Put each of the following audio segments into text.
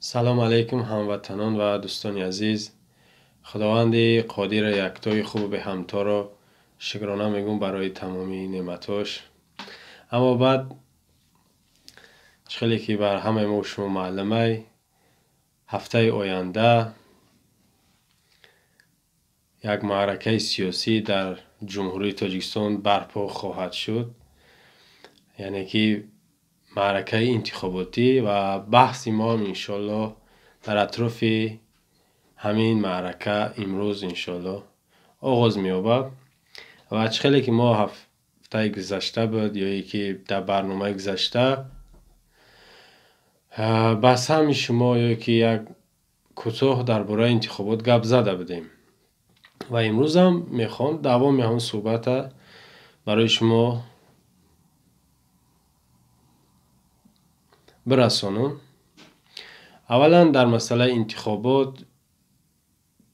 Салом алейкум, ҳамватанон ва дӯстони азиз. Худованди қодири яктои хубу беҳамторо шукрона мегӯм барои тамоми неъматҳош. Аммо баъд, чӣ хеле ки бар ҳамаи мо шумо маълумай, ҳафтаи оянда як маъракаи сиёсӣ дар Ҷумҳурии Тоҷикистон барпо хоҳад шуд, яъне ки маъракаи интихоботӣ, ва баҳси мо ҳам иншоаллоҳ дар атрофи ҳамин маърака имрӯз иншоаллоҳ оғоз меёбад. Ва чӣ хеле ки мо ҳафтаи гузашта буд ё ки дар барномаи гузашта ба самъи шумо ё ки як кӯтоҳ дар бораи интихобот гап зада будем, ва имрӯзам мехоҳам давоми ҳамон суҳбата барои шумо бирасонам. Аввалан, дар масъалаи интихобот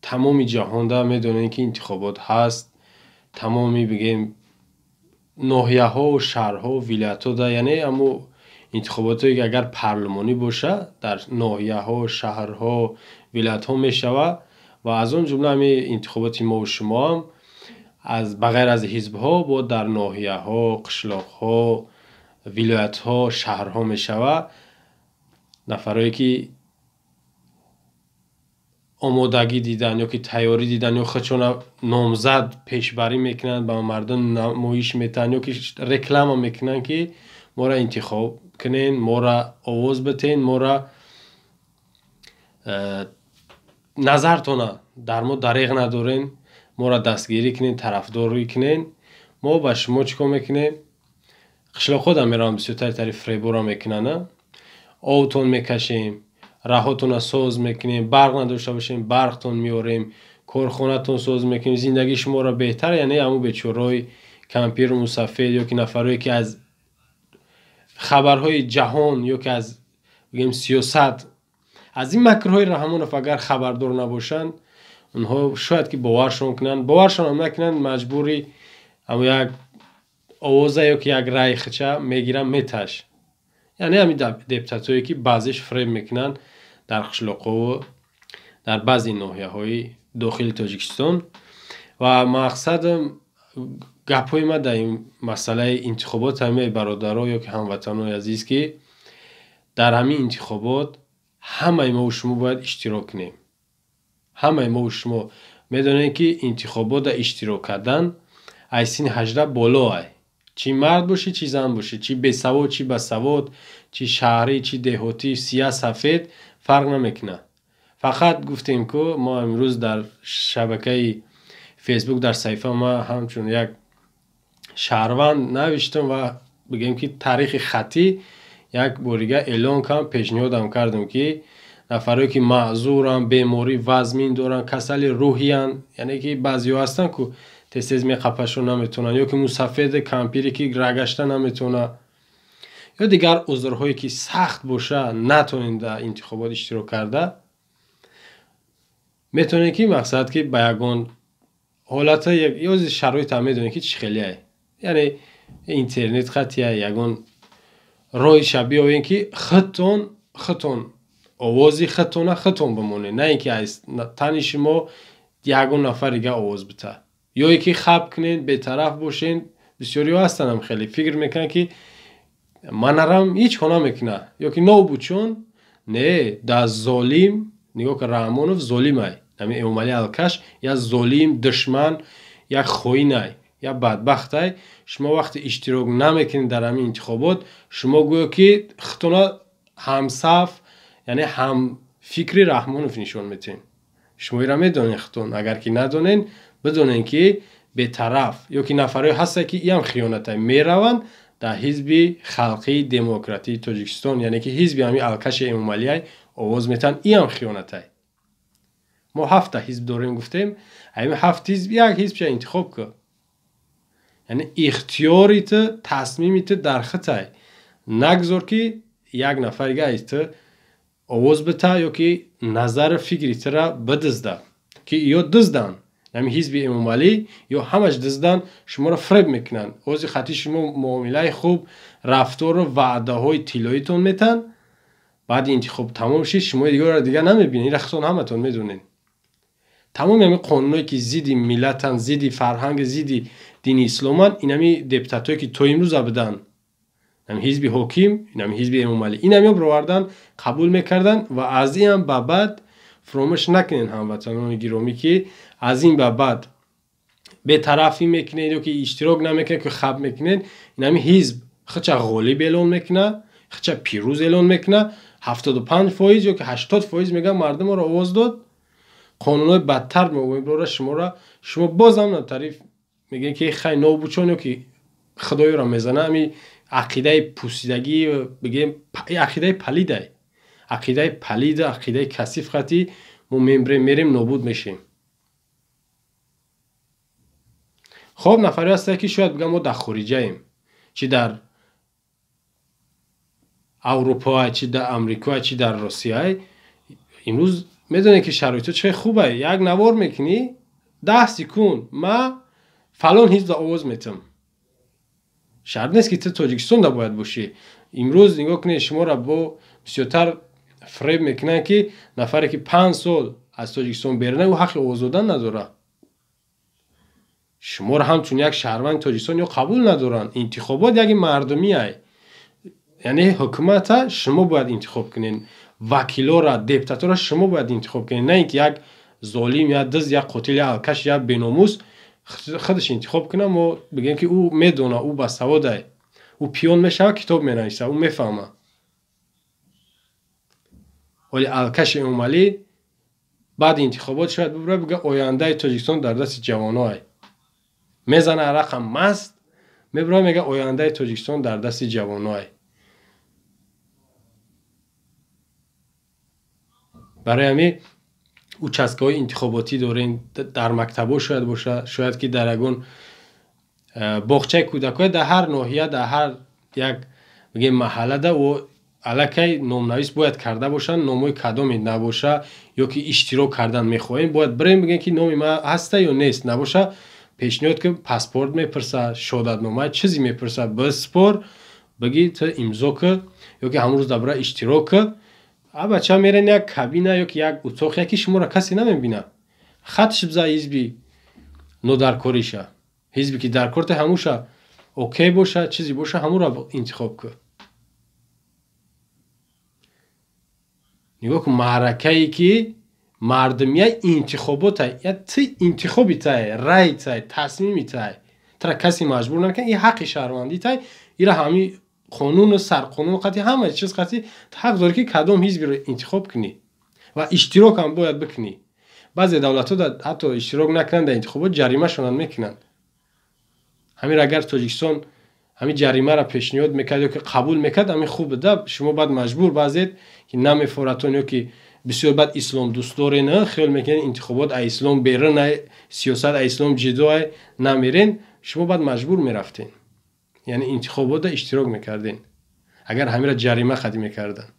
тамоми ҷаҳонда медонем, ки интихобот ҳаст. Тамоми, бигем, ноҳияҳо, шаҳрҳо, вилоятҳода, яъне ҳамо интихоботое ки агар парлумонӣ боша, дар ноҳияҳо, шаҳрҳо, вилоятҳо мешавад. Ва аз он ҷумла ҳамин интихоботи мову шумоам аз ба ғайр аз ҳизбҳо бо дар ноҳияҳо, қишлоқҳо, вилоятҳо, шаҳрҳо мешавад. Нафарое ки омодагӣ дидан ё ки тайёрӣ дидан ё худшона номзад пешбарӣ мекунанд, ба мардум намоиш метаҳанд ё ки реклама мекунанд, ки моро интихоб кунен, моро овоз битен, моро назартона дар мо дареғ надорен, моро дастгирӣ кунен, тарафдорӣ кунен. Мо ба шумо чӣ кор мекунем? Қишлоқҳо да мераванд, бисёртари тари фребора мекунанд, овтон мекашем, раҳотонро соз мекунем, барқ надошта бошем, барқтон меорем, корхонатон соз мекунем, зиндагии шуморо беҳтар. Яъне ҳамун бечораҳои кампиру мусаффед ё ки нафарое ки аз хабарҳои ҷаҳон ё ки аз, бигем, сиёсат, аз ин макрҳои Раҳмонов агар хабардор набошанд, онҳо шояд ки боваршон кунанд. Боваршонам накунанд, маҷбури ҳамун як овоза ё ки як раъи хича мегиранд, меташ. Яъне ҳамин депутатҳое ки баъзеш фреб мекунанд дар қишлоқҳову дар баъзе ноҳияҳои дохили Тоҷикистон. Ва мақсадам гапҳои ман дар ин масъалаи интихобот ҳамаи бародаро ё ки ҳамватанони азиз, ки дар ҳамин интихобот ҳамаи мову шумо бояд иштирок кунем. Ҳамаи мову шумо медонем, ки интихоботда иштирок кардан аз синни 18 боло ай, чӣ мард бошӣ, чӣ зан бошӣ, чӣ бесавод, чӣ басавод, чӣ шаҳрӣ, чӣ деҳотӣ, сия, сафед фарқ намекунад. Фақат гуфтем, ку мо имрӯз дар шабакаи Фейсбук, дар саҳифа ма ҳамчун як шаҳрванд навиштам ва, бигем, ки таърихи хаттӣ як борига эълон кардам, пешниҳодам кардам, ки нафарое ки маъзуранд, беморӣ вазмин доранд, касали рӯҳиянд, яъне ки баъзеҳо ҳастанд, ку тез тез меқапашон наметавонанд, ё ки мусаффеди кампире ки рагашта наметавонад, ё дигар узрҳое ки сахт боша, натонед дар интихобот иштирок карда, метавонед ки, мақсад, ки ба ягон ҳолата ё шароитам медонед, ки чӣ хелеай, яъне интернет хатия, ягон роҳиша биёвем, ки худтон овози худтона худтон бимонед, на ин ки аз тани шумо ягон нафар дига овоз бита ё ин ки хаб кунед, бетараф бошед. Бисёриҳо ҳастанд, хеле фикр мекунанд, ки манарам ҳеҷ кор намекунад ё ки нобуд, чун не да золим. Нигоҳ кун, Раҳмонов золимай, ҳамин Эмомалӣ алкаш як золим, душман, як хоинай, як бадбахтай. Шумо вақте иштирок намекунед дар ҳамин интихобот, шумо гӯё ки худтона ҳамсаф, яъне ҳамфикри Раҳмонов нишон метиҳед. Шумо инро медонед худтон. Агар ки надонед, бидонед, ки бетараф ё ки нафарое ҳастанд, ки иам хиёнатай, мераванд дар Ҳизби Халқии Демократии Тоҷикистон, яъне ки ҳизби ҳамин алкаши Эмомалиай овоз метаҳанд. Иам хиёнатай. Мо ҳафта ҳизб дорем, гуфтем, ҳамин ҳафт ҳизб як ҳизбша интихоб кун. Яъне ихтиёри ту, тасмими ту дар хитай. Нагзор, ки як нафарига аз ту овоз бита ё ки назару фикри тура бидизда, ки ё дизданд. Ҳамин ҳизби Эмомалӣ ё ҳамаш дизданд, шуморо фреб мекунанд. Ози хати шумо муомилаи хуб, рафтору ваъдаҳои тиллоитон метаҳанд. Баъди интихоб тамом шид, шумо дигарро дигар намебинед. Ин худтон ҳаматон медонед. Тамоми ҳамин қонунҳое ки зидди миллатанд, зидди фарҳанг, зидди дини исломанд, инами депутатое ки то имрӯза буданд, инами ҳизби ҳоким, инами ҳизби Эмомалӣ, инамиё бировардан, қабул мекарданд. Ва аз ин ҳам ба баъд фуромӯш накунед, ҳамватанони гиромӣ, ки аз ин ба баъд бетарафӣ мекунед ё ки иштирок намекунед, ки хаб мекунед, инами ҳизб худша ғолиб эълон мекунад, худша пирӯз эълон мекунад. 75% ё ки 80% мегӯяд мардумро овоз дод. Қонунҳои бадтар мебарора шуморо, шумо боз ҳам натариф мегӯед ки хай нобучон ё ки худоёро мезана. Ҳами ақидаи пусидагӣ бигем, ақидаи палидай, ақидаи палида, ақидаи касиф хати мо мембрем, мерем, нобуд мешем. Хоб, нафаре ҳастае ки шояд бигӯям мо дар хориҷаем, чи дар Аврупоа, чи дар Амрикоа, чи дар Русияй. Имрӯз медонед ки шароитҳо чӣ хубае. Як навор мекунӣ, 10 секунд ма фалон ҳизб овоз метам. Шарт нест ки ту Тоҷикистонда бояд бошӣ. Имрӯз нигоҳ кунед, шуморо бо бисёртар фреб мекунанд ки нафаре ки 5 сол аз Тоҷикистон берун, ӯ ҳаққи овоз додан надорад. Шуморо ҳамчун як шаҳрванди Тоҷикистон ё қабул надоранд. Интихобот яке мардумиай, яъне ҳукумата шумо бояд интихоб кунед, вакилора, депутатора шумо бояд интихоб кунед, на ин ки як золим, як дизд, як қотил, як алкаш, як беномус худаш интихоб кунад. Мо бигӯем ки ӯ медона, ӯ басаводай, ӯ пиён мешавад, китоб менависад, ӯ мефаҳмад. Вале алкаши Эмомалӣ баъди интихобот шояд бибурад, бигӯяд ояндаи Тоҷикистон дар дасти ҷавоноай. Мезана арақам маст, мебурад, мегӯяд ояндаи Тоҷикистон дар дасти ҷавоноай. Барои ҳамин участкаҳои интихоботӣ дорем, дар мактабҳо шояд бошад, шояд ки дар ягон боғчаи кӯдакҳо, дар ҳар ноҳия, дар ҳар як бигем маҳаллада ӯ аллакай номнавис бояд карда бошанд. Номҳои кадоме набоша ё ки иштирок кардан мехоҳем, бояд бирем бигем ки номи ман ҳаста ё нест. Набоша пешниҳод ки паспорт мепурса, шоҳодатнома чизе мепурса, биспор, бигӣ ту имзо ки ё ки ҳамон рӯз дар бора иштирок ки. А бача мерен як кабина ё ки як утоқ, яки шуморо касе намебина. Хатш биза ҳизби нодаркориша, ҳизбе ки дар корта ҳамуша окей боша, чизе боша, ҳамуро интихоб кун. Нигоҳ кун, маъракае ки мардумия интихоботай, я ти интихоби тай, рай тай, тасмими тай, тара касе маҷбур намекунад. Ин ҳаққи шаҳрвандӣ тай, ира ҳами қонуну сарқонун қати ҳама чиз қати ҳақ дорӣ ки кадом ҳизбиро интихоб кунӣ ва иштирок ҳам бояд бикунӣ. Баъзе давлатҳо ҳатто иштирок накунанд дар интихобот, ҷаримашонам мекунанд. Ҳамин агар Тоҷикистон ҳамин ҷаримаро пешниҳод мекард ё ки қабул мекард, ҳамин хуб буда. Шумо баъд маҷбур баъзед ки намефоратон ё ки бисёр баъд ислом дӯст дорен, хиёл мекунед интихобот а ислом берун, сиёсат а ислом ҷидо намерен, шумо баъд маҷбур мерафтен. Яъне интихоботда иштирок мекарден, агар ҳамира ҷарима қадӣ мекарданд.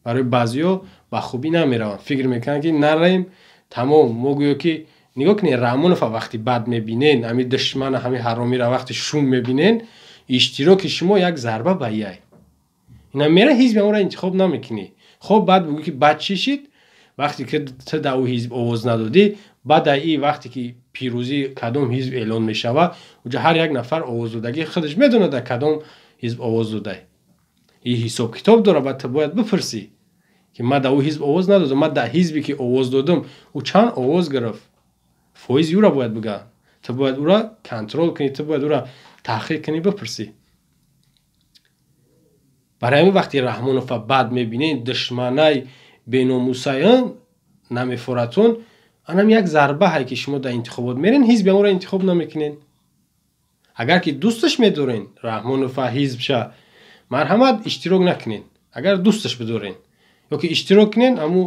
Барои баъзеҳо ба хубӣ намераванд, фикр мекунанд ки нараем, тамом. Мо гӯё ки нигоҳ кунед, Раҳмонова вақти бад мебинен, ҳамин душмана, ҳамин ҳаромира вақти шум мебинен, иштироки шумо як зарба ба яй. Ина мера ҳизби ҳамонро интихоб намекунӣ. Хоб баъд бигӯ ки бад чӣ шид, вақте ки ту дар ӯ ҳизб овоз надодӣ, баъд дар ин вақте ки пирӯзӣ кадом ҳизб эълон мешавад, уҷа ҳар як нафар овоздодагӣ худаш медонад дар кадом ҳизб овоз додай. Ин ҳисоб китоб дорад, баъд ту бояд бипурсӣ ки ман дар ӯ ҳизб овоз надодам, ман дар ҳизбе ки овоз додам ӯ чанд овоз гирифт, фоизи ӯро бояд бигӯянд. Ту бояд ӯро контрол кунӣ, ту бояд ӯро таҳқиқ кунӣ, бипурсӣ. Барои ҳамин вақте Раҳмонова бад мебинед, душманай беномусаян намефоратон, анам як зарба ҳай ки шумо дар интихобот мерен, ҳизби ҳамонро интихоб намекунед. Агар ки дӯсташ медорен Раҳмонова ҳизбша, марҳамат иштирок накунед. Агар дӯсташ бидорен ё ки иштирок кунед, ҳаму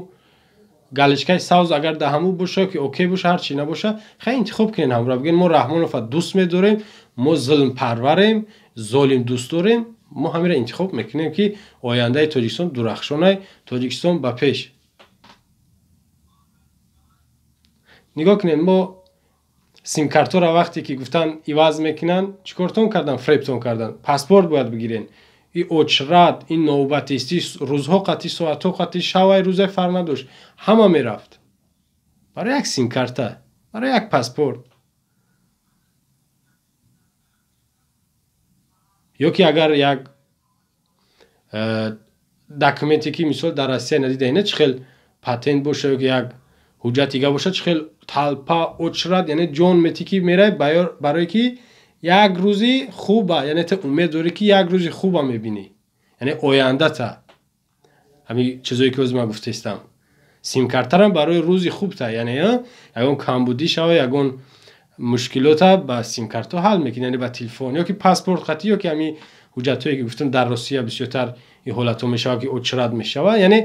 галочкаи савз агар дар ҳаму боша ки окей боша, ҳар чи набоша, хай интихоб кунед ҳамро. Бигӯед мо Раҳмонова дӯст медорем, мо зулмпарварем, золим дӯст дорем, мо ҳаминро интихоб мекунем ки ояндаи Тоҷикистон дурахшонай, Тоҷикистон ба пеш. Нигоҳ кунед, мо симкартҳоро вақте ки гуфтан иваз мекунанд, чӣ кортон кардан? Фребтон кардан. Паспорт бояд бигирен. И очрат, ин навбатистӣ, рӯзҳо қатӣ, соатҳо қатӣ, шавай рӯзай фарқ надошт. Ҳама мерафт. Барои як симкарта, барои як паспорт. Ё ки агар як документе ки мисол дар Россия надида, ина чӣ хел патент боша ё ки як ҳуҷҷат дига боша, чӣ хел талпа очрат, яъне ҷон метӣ ки мерай барое ки як рӯзи хуба, яъне ту умед дорӣ ки як рӯзи хуба мебинӣ, яъне ояндата. Ҳамин чизое ки ҳозир ман гуфтаистам. Симкартарам барои рӯзи хубта, яъне ягон камбудӣ шава, ягон мушкилота ба симкартҳо ҳал мекунӣ, яъне ба телефон ё ки паспорт қатӣ, ё ки ҳамин ҳуҷҷатҳое ки гуфтам дар Россия бисёртар ин ҳолатҳо мешавад ки очрат мешавад, яъне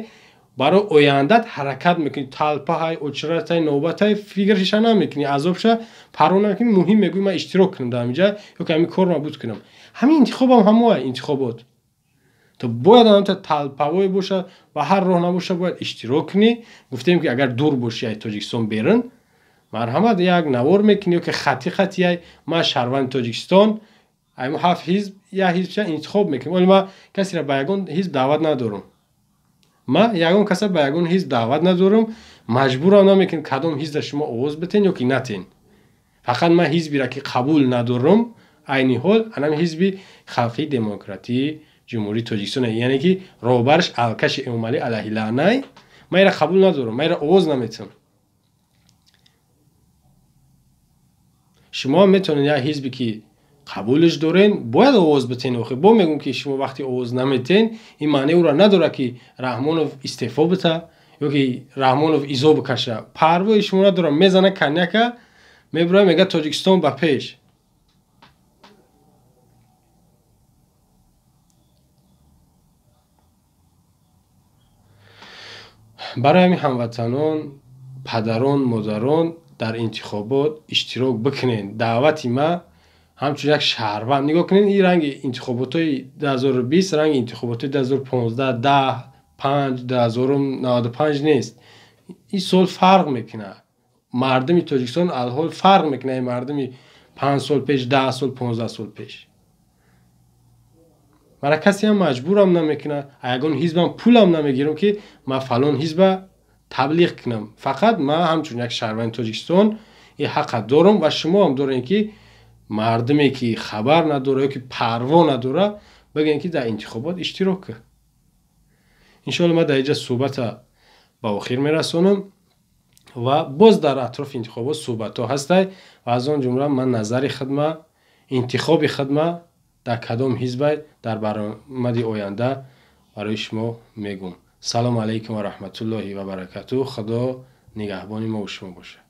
барои ояндат ҳаракат мекунӣ, талпаҳай, очратай, навбатай, фикрша намекунӣ, азобша парво намекунӣ, муҳим мегӯӣ ман иштирок кунам дар ҳаминҷа ё ки ҳамин корро буд кунам. Ҳамин интихобам ҳамоай интихобот. То бояд ҳамта талпавой боша, ба ҳар роҳ набоша, бояд иштирок кунӣ. Гуфтем ки агар дур бошӣ аз Тоҷикистон берун, марҳамат як навор мекунӣ ё ки хати хатияй, ман шаҳрванди Тоҷикистон, ай ҳафт ҳизб, як ҳизбша интихоб мекунем. Вале ман касеро ба ягон ҳизб даъват надорам. Ман ягон каса ба ягон ҳизб даъват надорам, маҷбурам намекунем кадом ҳизбда шумо овоз битен ё ки натен. Фақат ман ҳизбиро ки қабул надорам, айни ҳол анам ҳизби халқии демократии Ҷумҳурии Тоҷикистон, яъне ки роҳбараш алкаши Эмомалӣ алайҳи лаънай, ман инро қабул надорам, ман инро овоз наметам. Шумо метавонед як ҳизбе ки қабулш дорен, бояд овоз битен. Охир бо мегӯм ки шумо вақте овоз наметен, ин маънии ӯро надорад ки Раҳмонов истеъфо бита ё ки Раҳмонов изо бикаша. Парвои шумо надорам, мезана коньяка, мебурад, мегӯяд Тоҷикистон ба пеш. Барои ҳамин ҳамватанон, падарон, модарон дар интихобот иштирок бикунед. Даъвати ма ҳамчун як шаҳрванд нигоҳ кунед, ин ранги интихоботҳои 2020, ранги интихоботҳои 2015, 10, 5, 2095 нест. Ин сол фарқ мекунад. Мардуми Тоҷикистон алҳол фарқ мекунад ин мардуми 5 сол пеш, 10 сол, 15 сол пеш. Мара касе ҳам маҷбурам намекунад, ягон ҳизбам пулам намегирам ки ман фалон ҳизба таблиғ кунам. Фақат ман ҳамчун як шаҳрванди Тоҷикистон ин ҳаққа дорам ва шумо ҳам доред ки мардуме ки хабар надора ё ки парво надора, бигӯен ки дар интихобот иштирок кун. Иншоалло ман дар инҷа суҳбата ба охир мерасонам ва боз дар атрофи интихобот суҳбатҳо ҳастай ва аз он ҷумла ман назари хидма, интихоби хидма дар кадом ҳизбай дар баромади оянда барои шумо мегӯм. Салому алайкум ва раҳматуллоҳи ва баракатуҳ. Худо нигаҳбони мо ва шумо бошад.